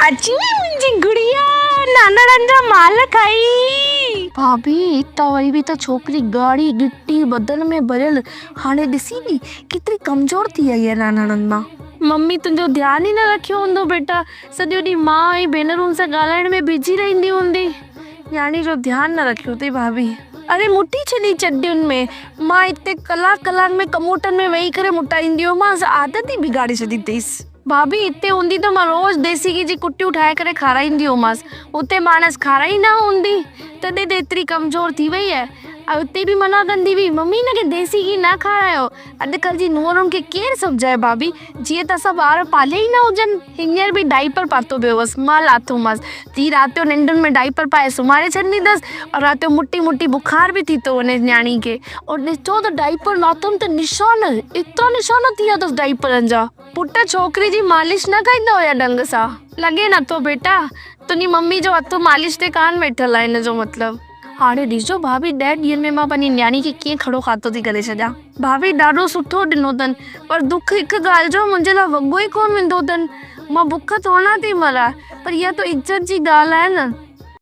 اچي وئي منهنجي گڙيا ناناڻن جا مال کائي. ڀاڀي اتان وري به ته ڇوڪري ڳاڙهي ڳٽي بدن ۾ ڀريل هاڻي ڏسين ٿي ڪيتري ڪمزور ٿي آئي آهي ناناڻن مان. ممي تنهنجو ڌيان ئي نه رکيو هوندو بيٽا سڄو ڏينهن ماء ۽ ڀينرن سان ڳالهائڻ ۾ بزي رهندي هوندي. نياڻي جو ڌيان نه رکيو اٿئي ڀاڀي. اري مٺي ڇڏي چڍين ۾ مان هتي ڪلاڪ ڪلاڪ ۾ ڪموٽن ۾ ويهي ڪري مٽائيندي هيومانس عادت ئي بگاڙي ڇڏي اٿئيس. ڀاڀي هتي هوندي ته مان روز ديسي گيهه جي ڪٽيون ٺاهي ڪري کارائيندي هومانس. اتي ماڻس کارائي نه هوندي، تڏهن ته ايتري ڪمزور ٿي وئي آهي. ۽ اتي به منع ڪندي هئي، ممي هن کي ديسي گيهه نه کارايو. اڄڪلهه جي نونهرن کي ڪير سمجهائي ڀاڀي، جيئن ته اسان ٻار پاليا ئي نه هجن. هينئر به ڊائپر پاتو پيو هوس، مان لاٿومانس. ٿي رات جو ننڊن ۾ ڊائپر پائي سمهاري ڇڏيندي اٿس ۽ رات جو مٽي مٽي بخار به ٿي ٿو وڃي نياڻي کي. ۽ ڏٺو ته ڊائپر لاٿم ته نشان، ايترا نشان ٿي ويا اٿس ڊائپرن جا. پٽ ڇوڪري جي مالش نه ڪندا هيا ڍنگ سان. لڳي نٿو بيٽا تنهنجي ممي جو هٿ مالش تي ڪانه ويٺل آهي ان جو مطلب. هاڻي ڏسجو ڀاڀي ڏهه ڏينهن ۾ مان پنهنجي نياڻي کي ڪيئن کڙو کاتو ٿي ڪري ڇڏيان. ڀاڀي ڏاڍو سٺو ڏنو اٿن پر دک هڪ ڳالهه جو منهنجي لاء وڳو ئي ڪونه ويندو اٿن مان بک ٿورنا ٿي مران پر اها ته عزت جي ڳالهه آهي نه.